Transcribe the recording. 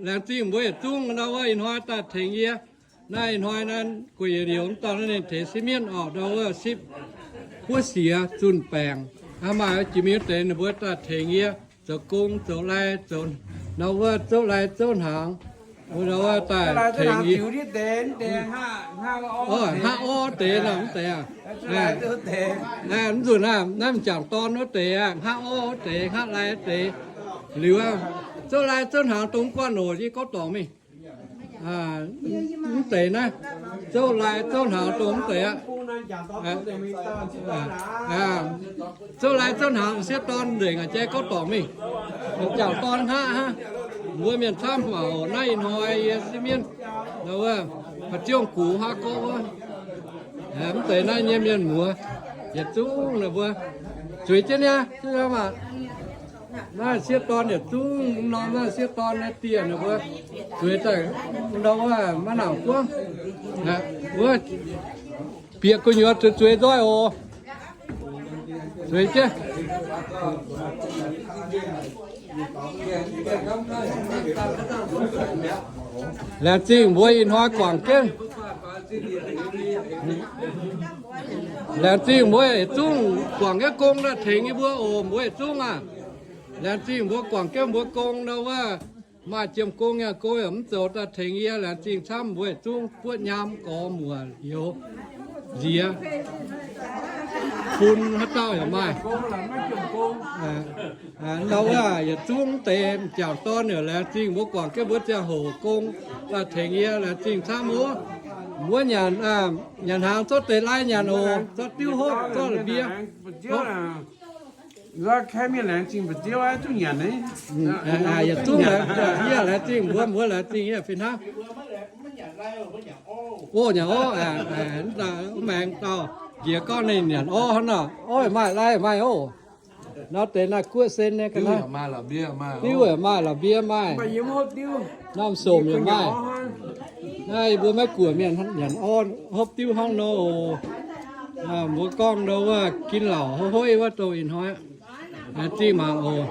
Laengz zingh mbuo yietc zungv ndau wuov ih hnoi daaih tengx yie. Naaiv ih hnoi naaiv gueic yietc liouc mv dauh naaiv ninh tengx sipv mienv orqc, ndau wuov sipv buov siex zunh baengc. Hnangv maaih jiex mingh wuov deix ninh mbuo daaih tengx yie zoux gong zoux lai, zoux ndau wuov zouv lai zouv hnaangx. Ndau wuov daaih tengx yie. Hnangv orv wuov deix nor mv deix aqv. Mv nzunc naaiv m'jangc dorn wuov deix aqv, hnangv orv wuov deix, hnangv lai wuov deix. Liuz aqv, zouv lai zouv hnaangx dongh mv guanh oc, yie gorngv dorngc mingh. Mv deix naaiv, zouv lai zouv hnaangx dongh mv deix aqv. Zouv lai zouv hnaangx sieqv dorn nzengc aqv, jai gorngv dorngc mingh. M'jangc dorn hnangv hnangv. Mbuo mienh camv haic oc, naaiv ih hnoi yie sipv mienv, wuov, ba'ziouh gux hnangv gorngv wuov. Mv deix naaiv nyei mienh muoz yietc zungv ninh mbuo zueiz jienv niaa, maah. Naaiv sieqv dorn yietc zungv norm naaiv sieqv dorn naaiv dieh ninh mbuo zueiz daaih ndau wuov maiv nangc buangv. Wuov bieqc gu'nyuoz zueiz zueiz nzoih oc. Zueiz jienv. Laengz zingh mbuo ih hnoi guangc jienv. Laengz zingh mbuo yietc zungv guangc jienv gong daaih tengx yie mbuo oc, mbuo yietc zungv aah. Laengz zingh mbuo guangc jienv mbuo gong ndau wuov, maaih jiem gong nyaanh gong yaac mv zoux daaih tengx yie. Laengz zingh camv mbuo yietc zungv buoqv nyaam gorx muoc youz nziex fun haaix dauh yaac maaih. Ndau wuov yietc zungv mv deix m'jangc dorn yaac laengz zingh mbuo guangc jienv mbuo ziangh hoc gong daaih tengx yie. Laengz zingh camv oc. Mbuo nyanc, nyanc hnaangx zorqv deix lai nyanc oc, zorqv diuv hopv, zorqv la'mbie. Yietc zungv laengz, yie laengz zingh mbuo, mbuo laengz zingh yie fih hnangv. Orv, nyanc orv, maengx dauh njiec gorngv ninh nyanc orv hnangv nor. Orv maaih, lai maaih oc. Nor deix naaiv guoqv sen nyei ga'naaiv. Diuv yaac maaih, la'mbie maaih. Norm somc yaac maaih. Naaiv mbuo Meiv Guoqv mienh nyanc orv hopv diuv hnangv nor oc. Mbuo gorngv nor wuov gin lauc hoiv hoiv wuov dongh ih hnoi. Laengz zingh mangc oc.